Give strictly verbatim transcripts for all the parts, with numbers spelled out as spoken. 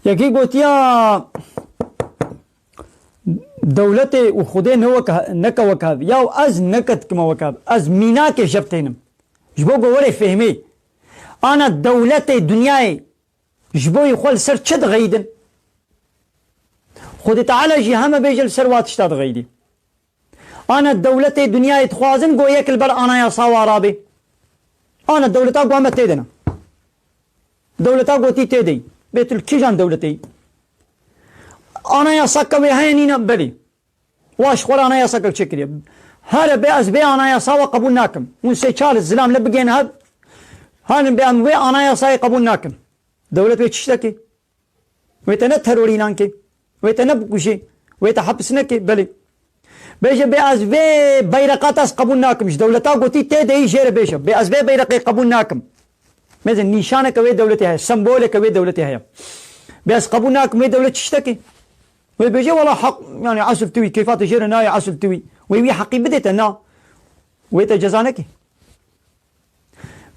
Yekî gotiya dewletê û Xwedê ne wek, neke wek hev. Yaw ez neke dikime wek hev. Ez mînakê jev tênim. Ji bo ku werê fehmê. Ana dewletê dinyayê ji bo xwe li ser çi dixeyidin? Xwedê Teala jî heme bêje li ser wa tişta dixeyidî. Ana dewletê dinyayê dixwazin go yek li ber anayasa wa rabe. Ana dewleta go me tê de ne. Dewleta gotî tê de yî. Bê tu li kîjan dewletê yî? Anayasake wê heye nîne? Belê. Wa ji xwe re anayasake çêkiriye. Here bê ez vê anayasa we qebûl nakim. Hûn sê çar zilam li bigên hev. Hanin bê em vê anayasayê qebûl nakim. Dewlet wê çi tiştekê? Wê te ne terorî nan ke. Wê te ne bikujê. Wê te hepis neke. Belê. Bêje bê ez vê beyreqa te ez qebûl nakim. Ji dewleta gotî tê de yî jê re bêje. Bê ez vê beyreqê qebûl nakim. Mezin nîşaneke wê dewletê heye. Semboleke wê dewletê heye. Bê ez qebûl nakim wê dewlet çi tiştekê? Wê bêje wela heq, yani esil tu wî. Keyfa te jê re nayê esil tu wî. Wê wî heqî bidê te na. Wê te ceza neke.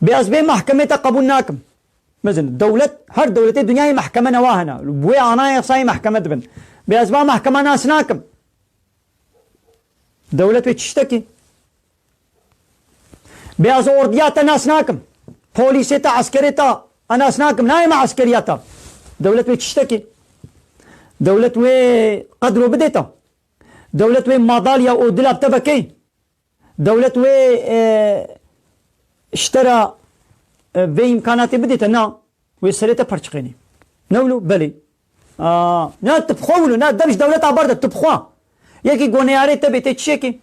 Bê ez vê mahkemê te qebûl nakim. Mezin, dewlet, her dewletê dinyayê mahkeme newa hene. Wê anayasayê mahkeme dibin. Bê ez va mahkeme nas nakim. Dewlet wê çi tiştekê? Bê ez ordiya te nas nakim. Polîsê te, eskerê te, e nas nakim. Nayê me eskeriya te. Dewlet wê çi tiştekê? Dewlet wê qedro bidê te. Dewlet wê madalya û dilab te vekey. Dewlet wê, e, ji te re, e, vê îmkanatê bidê te, na, wê serê te perçiqênê. Ne wilo? Belê. A, na, tu bi xwe wilo, na, dev ji dewleta berde, tu bi xwe. Yekî go neyarê te bê, tê çi yekê?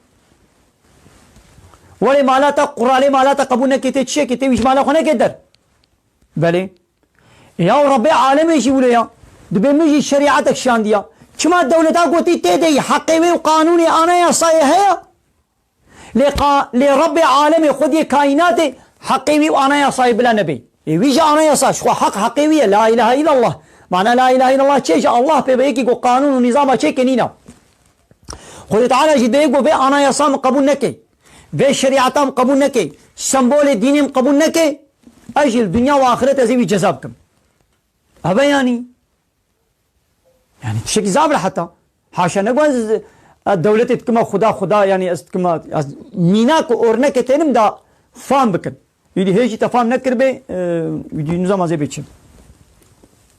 Werê mala te, quralê mala te qebûl neke, tê çi yekê? Tê wî ji mala xwe neke der. Belê. Ya Rebbê alemê jî wilo ya. Dibê min jî şerîetek şandiya. Çima dewleta gotî tê de yî, heqê wê û qanûnê anayasayê heye? Lê qa-, lê Rebbê alemê, Xwediyê kaînatê, heqê wî û anayasayê bila nebê. Ê wî jî anayasa, ji xwe heq heqê wî ye. La ilahe illallah. Mana la ilahe illallah çi ye? Ji Allah pê ve yekî ku qanûn û nîzama çêke nîna. Xwedê Teala jî dibê ku vê anayasa min qebûl neke. Vê şerîeta min qebûl neke. Sembolê dînê min qebûl neke. Ez jî li dinya û axiret ez ê wî ceza bikim. Eve yanî. Yani tiştekî zaf rehet e. Haşa ne ku ez, e, dewletê dikime xuda xuda, yani ez dikime, ez mînak û ornekê tênim da fam bikin. Îdî hê jî te fam nekiribê, e, îdî nizam ez ê bê çi.